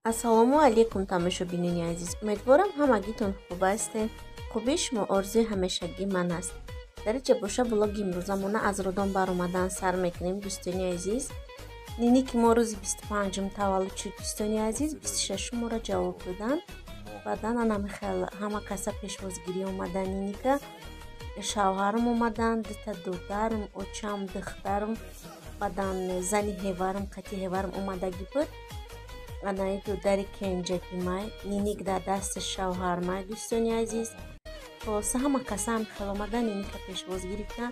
Ассалому алайкум, тамошобинони азиз. Умедворам, ҳамагитон хуб ҳастед. Хубии шумо орзуи ҳамешагии ман аст. Дар инҷа боша, блоги имрӯзамона аз роддом баромадан сар мекунем, дӯстони азиз. Нини ки мо рӯзи 25-ум таваллуд шуд, дӯстони азиз, 26-ум моро ҷавоб доданд. Баъдан анамихел ҳама каса пешвозгирӣ омадан, ниника шавҳарам омаданд, дута додарам, очам, духтарам, баъдан зани ҳеварам, қати ҳеварам омадагӣ буд. Анаи додари кенҷагимай, ниник дар дасти шавҳармай, дӯстони азиз. Хулоса, ҳама каса ҳам хел омадан, ниника пешвоз гирифтан.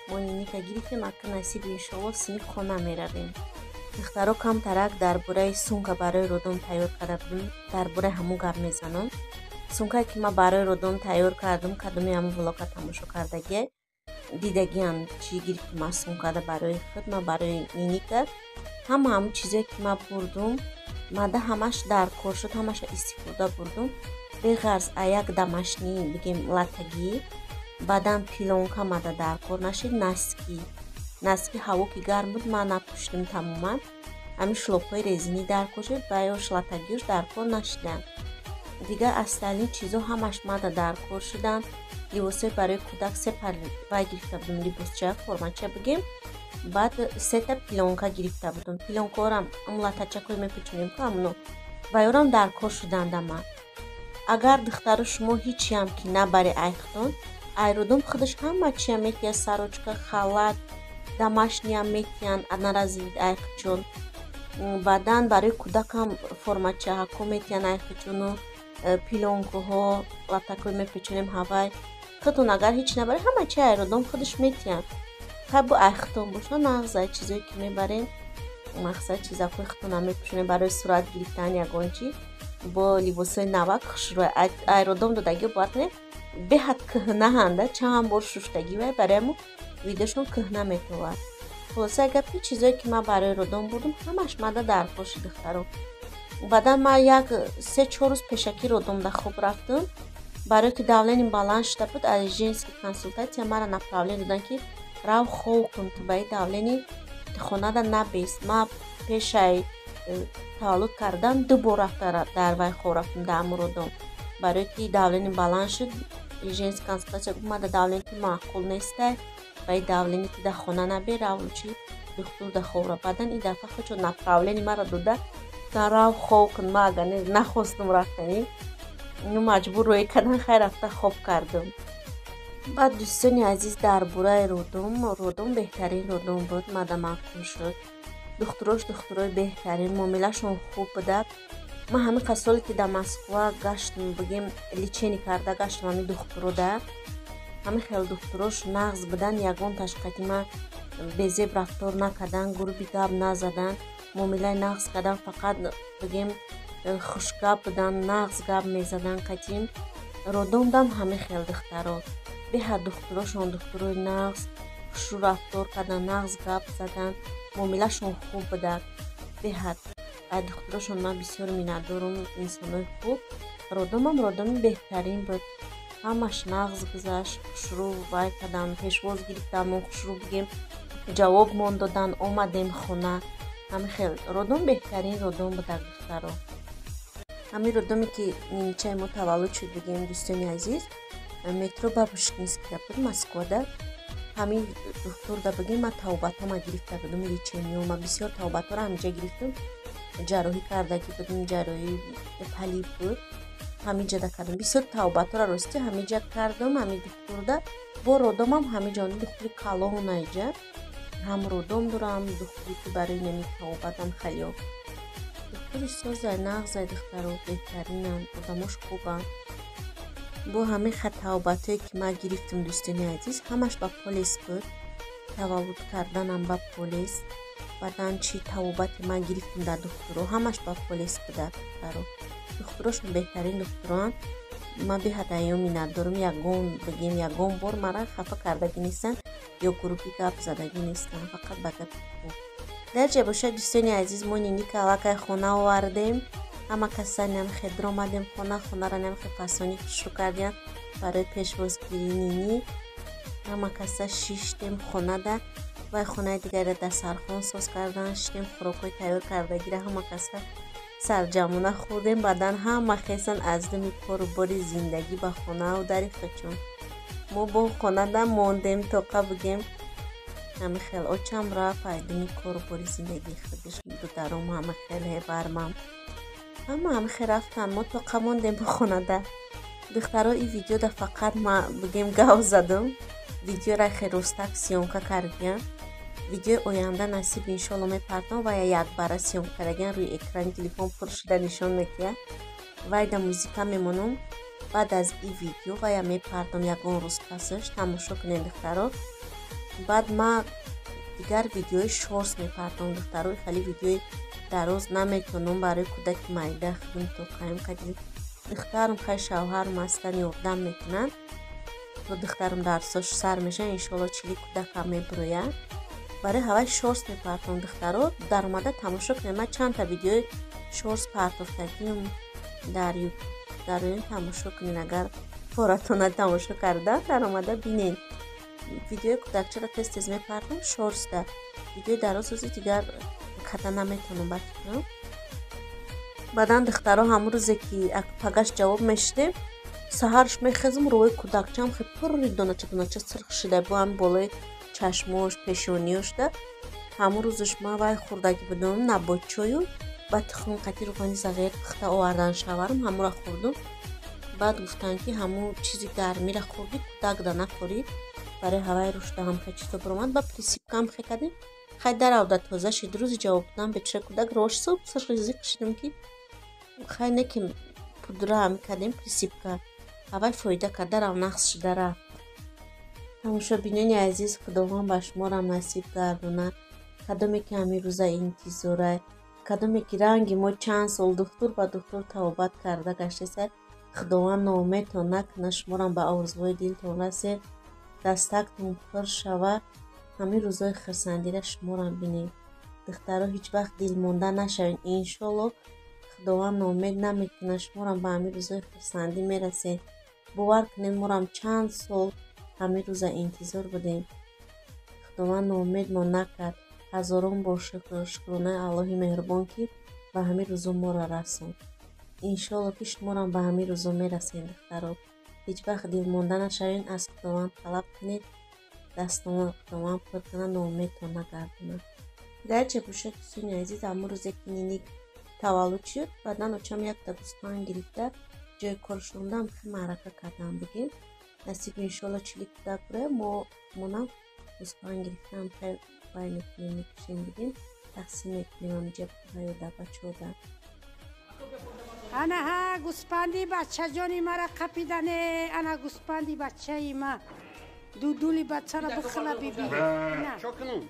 Мо ниника гирифтем, ака насиб, иншоалло, сини хона меравем. Духтаро, камтарак дар бораи сумка барои роддом тайёр карда будем, дар бораи ҳамун гап мезанам. Сумкае ки ман барои роддом тайёр кардам, кадоми ҳамун влога тамошо кардагие, дидагиам, чӣ гирифтам аз сумкада барои худ, ман барои ниника. Ҳама ҳамун чизое ки ман бурдум, мада ҳамаш дар кор шуд, ҳамаша истифода бурдум, беғарз а як домашний, бигем, латагӣ. Баъдан пелёнка мада дар кор нашид, носки. Носки ҳаво ки гарм буд, ман напӯшидим тамоман. Ҳамин шлёпҳои резинӣ дар кор шуд, ба ёш латагиёш дар кор нашиданд. Дигар остальные чизо ҳамаш мада дар кор шуданд. Либосҳои барои кӯдак се вай гирифта будум, либосча, формача бигем, баъд сета пелёнка гирифта будум. Пелёнкаорам ам латачакҳое мепечонем ку, амно вайорам дар кор шуданд ама. Агар, духтару, шумо ҳичиам ки набаре айхтон, ай роддом худаш ҳама чиам метиҳад: сорочка, халат, домашний ам метиҳанд, одноразовый айхчон. Баъдан барои кӯдакам формачаҳако метиҳанд айхчону пелёнкаҳо, латакҳое мепечонем ҳавай. Худтон агар ҳеч набаред, ҳама чи ай роддом худаш метиҳанд. Хай, бо айхтон боша нағзай, чизое ки мебарем, мақсад, чизакҳои худтонам мепӯшонем барои сурат гирифтан, ягон чи бо либосҳои навак хушрӯй. Ай роддом додагиё, бовар кунед, беҳад кӯҳнаҳанда, чанд бор шуштагӣ, вай барои мо видеошон кӯҳна метовад. Хулоса гапи, чизое ки ман барои роддом бурдум, ҳамаш мада дар кор шуд, духтаро. Баъдан ман як 3-4 рӯз пешакӣ роддомда хоб рафтам, барое ки давлениям баланд шуда буд. Аз женский консультация мара направление доданд, ки рав, хов кун, ту ба и давление хонада набест. Ман пешаи таваллуд кардан ду бор рафта дар вай хоб рафтам, дар ҳамун роддом, барое ки давлениям баланд шуд. Женский консультация гуфт: «Мада давление ту маъқул нестай, ба и давление ту дар хона набе, рав, лучше духтур да хоб рафт». Баъдан ин дафъа худшо направление мара дода, рав, хов кун. Ман агар нахостум рафтанӣ, ну маҷбур рӯй кардан, хай, рафта хоб кардам. Баъд, дӯстони азиз, дар бораи роддом. Роддом беҳтарин роддом буд, мада маъқул шуд. Духтурош духтурои беҳтарин, муомилашон хуб буда. Ман ҳамин қад соле ки дар Москва гаштам, бигем, лечение карда гаштам, ҳамин духтурода ҳамин хел духтурош нағз будан. Ягон ташқати ман безеб рафтор накардан, грубый гап назадан, муомилаи нағз кардан, фақат, бигем, хушгап будан, нағз гап мезадан қатим. Роддомдам ҳамин хел, духтаро, беҳад духтурошон духтурои нағз, хушрӯ рафтор кардан, нағз гап задан, муомилашон хуб буда беҳад. Ай духтурошон ман бисёр миннатдорум, инсонои хуб. Роддомам роддоми беҳтарин буд, ҳамаш нағз гузашт, хушрӯ вай кардан, пешвоз гирифтанмон, хушрӯ, бигем, ҷавобмон додан, омадем хона. Ҳамин хел роддом беҳтарин роддом буда, духтаро. Ҳамин роддоме ки ниничаи мо таваллуд шуд, бигем, дӯстони азиз, метро Бабушкинская буд Москвада. Ҳамин духтурда, бигем, ман табобатҳома гирифта будум, лечение ма, бисёр табобатҳоро ҳаминҷа гирифтум. Ҷарроҳӣ кардагӣ будум, ҷарроҳии полип буд, ҳаминҷада кардам. Бисёр табобатҳоро, рости, ҳаминҷа кардам, ҳамин духтурда. Бо роддомам ҳаминҷа, духтури калонаиҷа ҳам роддом дорам, духтуре ки барои нами табобатам халё. Духтури созай, нағзай, духтаро, беҳтаринам, одамош хубанд. Бо ҳамин хат табобатҳое ки ман гирифтам, дӯстони азиз, ҳамаш ба полис буд. Таваллуд карданам ба полис, баъдан чӣ табобате ман гирифтам дар духтуро, ҳамаш ба полис буда, духтаро. Духтурошон беҳтарин духтуроанд. Ман беҳад айём миннатдорам. Ягон, бигем, ягон бор мара хафа кардагӣ нестанд ё грубый гап задагӣ нестанд, фақат ба гапи хуб. Дар ҷа бошад, дӯстони азиз, мо ниника аллакай хона овардем. Ҳама каса намхе омадем хона, хонаро намхе фасонӣ хушрӯ кардем барои пешвозгирии нинӣ. Ҳама каса шиштем хонада, вай хонаи дигаре дастархон соз кардан, шиштем, хӯрокҳои тайёр кардагиро ҳама каса. Сарҷамона хӯрдем, баъдан ҳама хесан аз думи кору бори зиндагӣ ба хонаву дари худшон. Мо бо хонада мондем, тоқа бигем. Ҳами хел очам рафт ай думи кору бори зиндагии худаш, дударом ҳама хел бармам. Ҳама ҳами хел рафтан, мо тоқа мондем бо хонада. Духтаро, ин видеода фақат ма бигем гав задам. Видеора хел ростак съёмка кардиям. Видеои оянда насиб иншоалло мепартом ва якбара съёмка кардагиам, рӯи экрани телефон пур шуда нишон медиҳад. Вайда музика мемонам. Баъд аз ин видео вая мепартом ягон рӯз пасаш, тамошо кунед, духтаро. Баъд ма дигар видеои шортс мепартом, духтаро. Хеле видеои дароз наметонам барои кӯдаки майда худум тоқаем қади. Духтарам хай шавҳарам ҳастан, ёрдам мекунанд. То духтарам дарсош сар мешавад, иншоалло чили кӯдакам мебирояд. Барои ҳавай шортс мепартом, духтаро, даромада тамошо кунед. Ман чандта видеои шортс партофтагиам дар дароин, тамошо кунед. Агар поратона тамошо карда, даромада бинед. Видеои кӯдакчаро тез тез мепартом шортсда. Видеои дароз ози дигар када наметонам ба фикрам. Баъдан, духтаро, ҳамон рӯзе ки пагаш ҷавоб мешидем, саҳарш мехезам, рӯи кӯдакчаам хел пурри донача донача сирх шида бо ҳами болои чашмош, пешониёшда. Ҳамон рӯзаш ман вай хӯрдагӣ будам, наботчою ба тухми қати рӯғани зағир пухта овардан шаварам, ҳамонро хӯрдум. Баъд гуфтанд, ки ҳамон чизи гармиро хӯрдӣ, кӯдак да нахӯрӣ, барои ҳаваи рушда ҳам хел чизо баромад. Ба присыпка м хе кардем, хай даравда тоза шид. Рӯзи ҷавоб додам, бечора кӯдак рош суб сирхи зиқ шидам, ки хай не ки пудра ҳам кардем, присыпка ҳавай фоида кард, дарав нақс шида рафт. Тамошобинони азиз, Худованд ба шуморам насиб гардонад. Кадоме ки ҳамин рӯза интизора, кадоме ки ранги мо чанд сол духтур ба духтур табобат карда гаштеса, Худованд ноумедтон накунад, шуморам ба орзуҳои дилтон расед, дастактон пур шава, ҳамин рӯзҳои хурсандиро шуморам бинед. Духтаро, ҳеҷ вақт дилмонда нашавед, иншоалло Худованд ноумед намекунад, шуморам ба ҳамин рӯзҳои хурсандӣ мерасед. Бовар кунед, морам чанд сол ҳамин рӯза интизор будем. Худованд ноумедмон накард. Ҳазорон бор шукр, шукронаи Аллоҳи меҳрубон, ки ба ҳамин рӯзо моро расонд. Иншоалло ки шуморам ба ҳамин рӯзо мерасед, духтаро. Ҳеҷ вақт дилмонда нашавед, аз Худованд талаб кунед, дастонро Худованд пур кунад, ноумедтон нагардонад. Гарче бошад, дӯстони азиз, ҳамон рӯзе ки Ниник таваллуд шуд, баъдан очам якта гӯсфанд гирифта, ҷои коршондаам хел маърака кардам бигем. Насиб иншоалло чили кӯдак бурояд, мо монам гӯсфанд гирифтаам хел бай мекунем, мекушем бигем, тақсим мекунем ҳаминҷа ё бачаҳода. Ана ҳа гӯспанди бачаҷони мара қапидане, ана гӯспанди бачаи ма. Дудули бачара бихла биби. Чо кунум?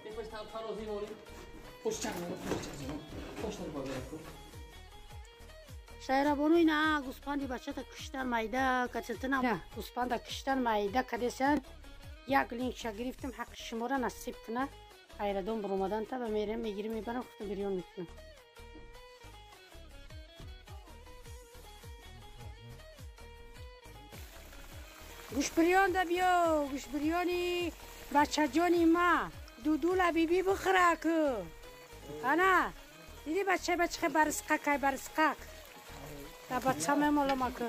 Шайрабону, ина гӯспанди бачата киштан майда качатана, гӯспанда киштан майда кадесан. Як линкша гирифтам, ҳаққи шуморо насиб куна. Хайрадон буромадан таба мерем, мегирим, мебарам, худто бирён мекунам. Гӯшбирёнда биё, гӯшбирёни бачаҷони ма, дудула биби бихӯра ку. Ана диди бачаи ба чихе барисқак, ай барисқак да бача мемолама ку.